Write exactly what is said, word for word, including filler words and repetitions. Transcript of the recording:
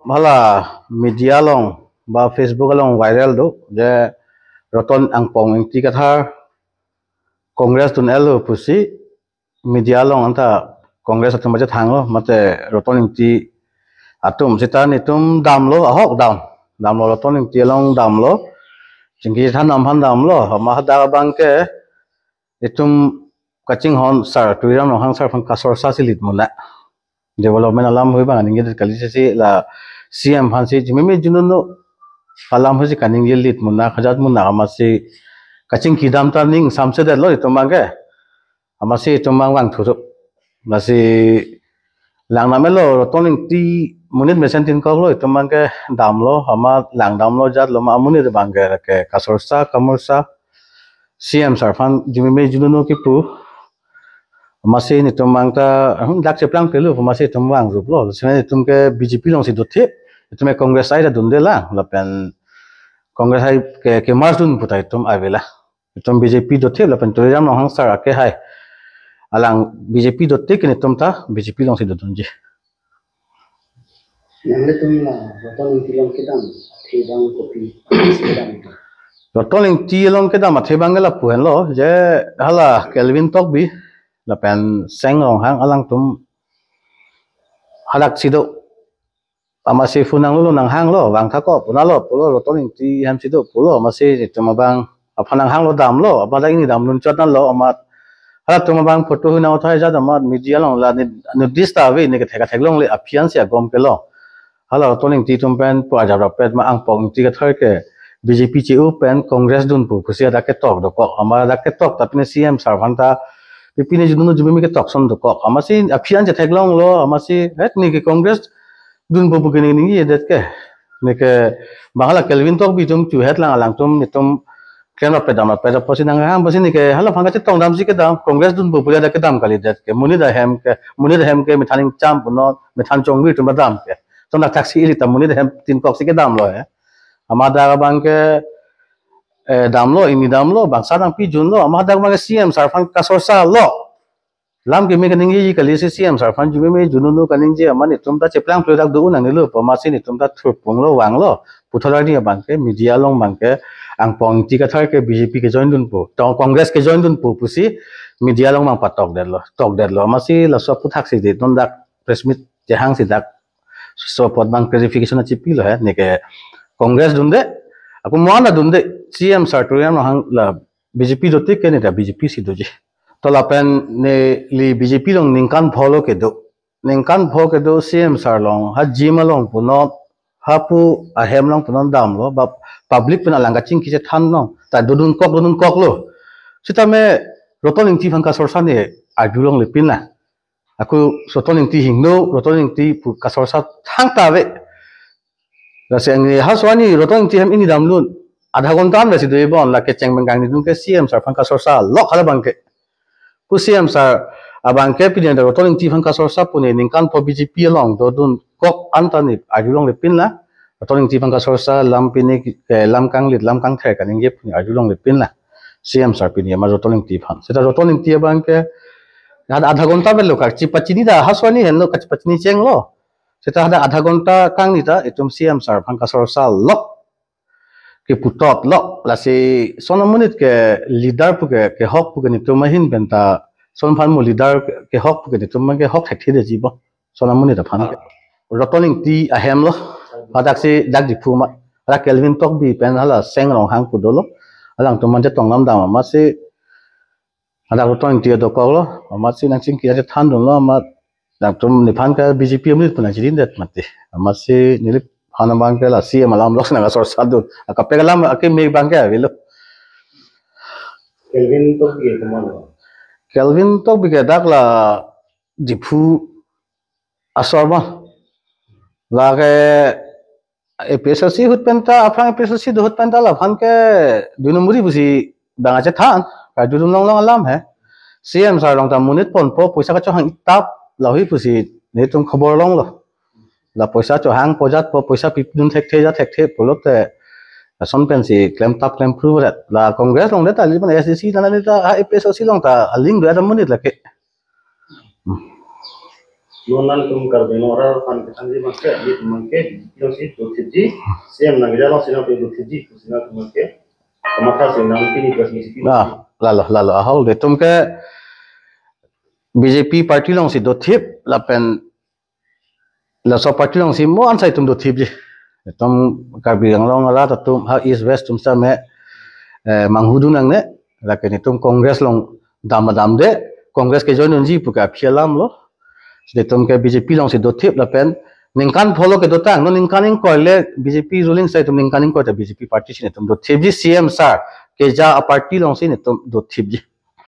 hala media along ba Facebook along viral do je Roton Angpong Ingti Kathar Congress dun-etlo pusi media along anta Congress atum baje thanglo mate Roton Ingti atum seta netum damlo, ahok dam, damlo, Roton Ingti along damlo, chingki than alam aphan damlo, ama hadak abangke itum kachinghon sir Tuliram Ronghang sir aphan kasorsa si lit muna. Development alam hui abang ningjedet kali sisi la C M aphan si jimimi jununu alam hui si kaningje lit muna, kajat muna, amatsi kachingki dam ta ning samsedetlo itum abangke. Amatsi itum abang vangthurup. Lasi lang namelo, Roton Ingti monit mesen tin koklo, itum abangke damlo, ama lang damlo jatlo, ma amonit abangke ke kasorsa kamursa C M sir aphan jimimi jununu kipu. Amatsi netum abang ta, hmm, dak cheplang pelu, amatsi itum vangruplo. Sene itum ke B J P alongsi dothip, itum ke Congress ai ta dunde lang, lapen Congress ai ke, ke merge dun pu ta itum avela. Itum B J P dothip, lapen Tuliram Ronghang sir ake hai alang B J P dothip ke netum ta B J P alongsi dodunji. Nanglitum la Roton Ingti along kedam athe abang kopi kedam? Roton Ingti along kedam athe abang ke lapu henlo, je hala Kelvin Tokbi lapen Seng Ronghang alangtum hadak si do. Amatsi phone nanglo, nanghanglo, vangtha ko punalo pulo, Roton Ingti hem si do pulo, amatsi itum abang aphan nanghanglo, damlo, amat dak ingni damlun chot nalo, amat halatum abang photo hui nang uthai jat amat media along la ni notice ta ave, ne kethek kethek longle, aphi ansi agom kelong. Hala Roton Ingti atum pen pu ajap rapet ma Angpong Ingti Kathar ke B J P che-o pen Congress dun pu pusi hadak ketok dokok, ama hadak ketok ta pine C M sir aphan ta pipine jununu jimimi ketok son dokok, amatsi aphi an chetheklonglo, amatsi het ne ke Congress dun pu pu ke ning ningjedet ke. Ne ke bang hala Kelvin Tokbi atum chu het lang, alangtum netum klem rapet dam rapet apotsi nanghang, apotsi ne ke hala aphan kachetong damsi kedam, Congress dun pu pu hadak kedam kalidet ke, monit ahem ke, monit ahem ke methan ingcham punon, methan chongvir atum dam ke. Ton dak thaksi ili ta monit ahem tin koksi kedamlo he. Ama hadak abangke, eh, damlo, ingni damlo, bangsa nangpi junlo, ama hadak abangke C M sir aphan kasorsa lo. Lam keme kaningjeji kali si C M sir aphan jimimi jununu kaningje, amat netum ta cheplang pelu dak do-un nangnelo pu, amatsi netum ta thurpunglo, vanglo. Puthot arni abangke media along abangke Angpong Ingti Kathar ke B J P ke join dun pu, to Congress ke join dun pu pusi media along abang patokdetlo, tokdetlo. Amatsi laso aphuthaksi di non dak press meet chehangsi dak laso apot abang clarification chipilo he, ne ke Congress dunde, ako mo-an ta dunde, C M sir Tuliram Ronghang la B J P dothip ke ne ta B J P si doji. To lapen neli B J P along ningkan pho lo kedo. Ningkan pho kedo C M sir along, ha gym along punon, hapu ahem along punon damlo, ba public pen alang kachingki chethan long, ta dodun kok, dodun koklo. Sitame Roton Ingti aphan kasorsa ne arju longle pin na. Ako Roton Ingti hingno, Roton Ingti pu kasorsa thangta ave. Lasi angni ha so ani Roton Ingti hem ingni damlun, adha ghonta an lasi do ibon, lake cheng bengkang ni dun ke C M sir aphan kasorsa lok hala abangke. Pu C M sir abangke pini anta Roton Ingti aphan kasorsa pu ne ningkan pho B J P along dodun kok anta ne arju longle pin la. Roton Ingti aphan kasorsa lam pini ke lam kanglit, lam kangther kaningje pu ne arju longle pin la. C M sir pini ama Roton Ingti aphan. Seta Roton Ingti abangke hadak adha ghonta avelo, kachepachini ta ha so ani henlo, kachepachini chenglo. Seta hadak adha ghonta kangni ta itum C M sir aphan kasorsa lok, kepu tot lok, lasi son amonit ke leader pu ke, kehok pu ke netum ahin pen ta, son aphan mo leader kehok pu ke netum ke hok thekthedetji bo. Son amonit aphan ke. Roton Ingti ahem lo, hadaksi dak Diphu ma, hala Kelvin Tokbi pen hala Seng Ronghang pu dolo, alangtum manje tong lam dam amatsi, hadak Roton Ingti dokoklo, amatsi nangchingki aja than dunlo, amat nangtum nephan ke B J P amonit pu nangchiridet mati. Amatsi neliphan abangke la C M alam lok nangkasorsa dun. Akaprek alam akeme abangke avelo. Kelvin Tokbi ke komatlo? Kelvin Tokbi ke dak la Diphu asor ma. Lake A P H L C ahut pen ta, aphrang A P H L C do ahut pen ta laphan ke dui nombori pusi bang achethan, karjudun longlong alam he. C M sir along ta monit ponpo, poisa kachohang itap lahui pusi netum khobor longlo. La poisa chohangpo jatpo, poisa pipidun thekthe jat thekthe pulote lason pensi klemtap klempru ret. La Congress along de ta, li pan A S D C nana de ta, A P H L C along ta aling do ada monit lake. Non nangtum Karbi Anglong arat aphan kethanji abangke, adim abangke, si dothipji, C M nangkeja alongsi nangtum dothipji pusi nangtum ke kamatha si nang pini press meet si pini. Ah, lalo, lalo. Ahol netum ke B J P party alongsi dothip lapen laso party alongsi mo ansai atum dothipji. Netum Karbi Anglong arat atum ha East West atum same eh, manghudun nangne, lake netum Congress along dam damde, Congress ke join unji pu ke aphi alam lo. Netum ke B J P alongsi dothip lapen ningkan pholo kedotang, non ningkan ingkoi le B J P ruling side atum ningkan ingkoi ta B J P party si netum dothipji, C M sir keja a party alongsi netum dothipji.